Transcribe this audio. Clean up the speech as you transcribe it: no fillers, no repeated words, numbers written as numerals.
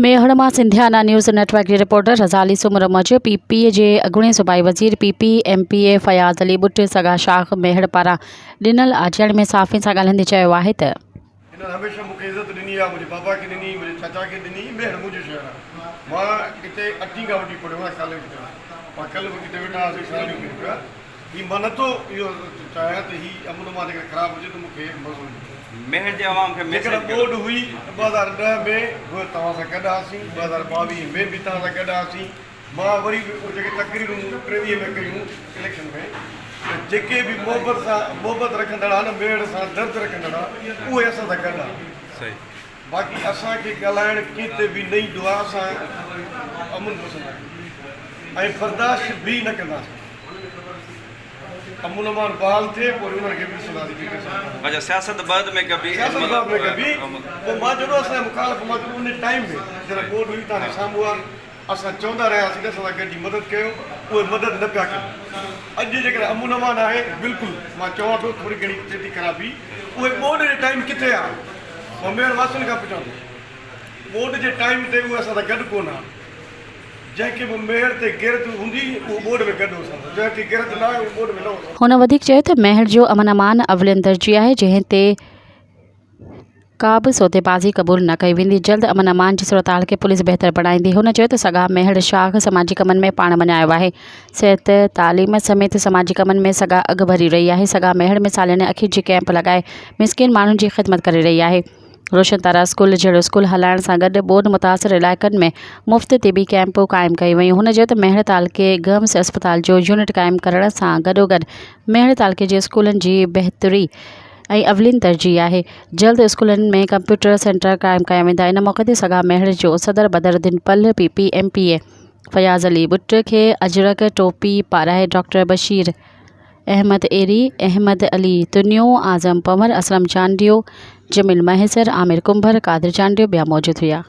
ميهڙ مان Sindhiana news net work جي reporter رضا علي سومرو موجب پي پي جي اڳوڻي صوبائي وزير P P M P A Fayaz Ali Butt سگا شاخ ميهڙ پاران ڏنل آجياڻي ۾ صحافين سان ڳالهائيندي چيو آهي ته. هنن هميشه مون کي عزت ڏني آهي، منهنجي بابا کي ڏني، منهنجي چاچا کي ڏني، ميهڙ منهنجو شهر آهي، مان هتي اٺين کان وٺي پڙهيو آهيان ڪاليج ۾ پاڻ ڪلهه به ڪٿي ويٺا هئاسين ساهيڙيون ڪيون پيا. هي مان نه ٿو اهو چاهيان ته هي امن امان جيڪڏهن خراب هجي ته مون کي مزو ايندو. ميهڙ جي عوام کي ميسيج جيڪڏهن ڪيو. ٻوڏ هئي ته 2010 ۾ به توهان سان گڏ هئاسين، 2022 ۾ به توهان سان گڏ هئاسين. مان وري به اهي جيڪي تقريرون 23 ۾ ڪيون اليڪشن ۾ ته جيڪي به محبت سان محبت رکندڙ آهن ميهڙ سان درد رکندڙ آهن اهي اسان سان گڏ آهن. باقي اسان کي ڳالهائڻ ڪنهن تي به نه ايندو آهي اسان امن پسند آهيون ۽ برداشت به نه ڪنداسين. امن امان بحال ٿئي پوء وري انهن کي به ڏسنداسين جيڪي اسان کان اچا سياست بعد ۾ ڪبي سياست بعد ۾ ڪبي پوء مان جڏو اسان جا مخالف مان چوندو ان ٽائيم ۾ جڏهن ٻوڏ هئي تان سامهون آ اسان چوندا رهياسين ته اسان سان گڏجي مدد ڪيو اهي مدد نه پيا ڪن اڄ جيڪڏهن امن امان آهي بلڪل مان چوان ٿو ٿوري گهڻي ٿئي ٿي خرابي اهي ٻوڏ جي ٽائيم ڪٿي آ مان ميهڙ واسين کان پڇان ٿو ٻوڏ جي ٽائيم تي اهي اسان سان گڏ ڪونه آ. جنهن کي به ميهڙ تي غيرت هوندي اهو ٻوڏ ۾ گڏ هو سان جنهن کي غيرت نه آهي اهو ٻوڏ ۾ نه هو سان. هن وڌيڪ چيو ته ميهڙ جو امن امان اولين ترجيح آهي جنهن تي ڪا به سوديبازي قبول نه ڪئي ويندي جلد امن امان جي صورتحال کي پوليس بهتر بڻائيندي هن چيو ته سگا ميهڙ شاخ سماجي ڪمن ۾ پاڻ مڃايو آهي صحت تعليم سميت سماجي ڪمن ۾ سگا اڳڀري رهي آهي سگا ميهڙ ۾ سالياني اکين جي ڪئمپ لڳائي مسڪين ماڻهن جي خدمت ڪري رهي آهي. روشن تارا اسڪول جهڙو اسڪول هلائڻ سان گڏ ٻوڏ متاثر علائقن ۾ مفت طبي ڪئمپون قائم ڪيون ويون هن چيو ته ميهڙ تعلقي گمس اسپتال جو يونٽ قائم ڪرڻ سان گڏوگڏ ميهڙ تعلقي جي اسڪولن جي بهتري ۽ اولين ترجيح آهي جلد اسڪولن ۾ ڪمپيوٽر سينٽر قائم ڪيا ويندا ان موقعي تي سگا ميهڙ جو صدر Badruddin Palh P P M P A Fayaz Ali Butt کي اجرڪ ٽوپي پارائي ڊاڪٽر بشير احمد ايري، احمد علي تنيو، اعظم پنور، اسلم چانڊيو، جميل مهيسر، عامر ڪنڀر، قادر چانڊيو ٻيا موجود هيا.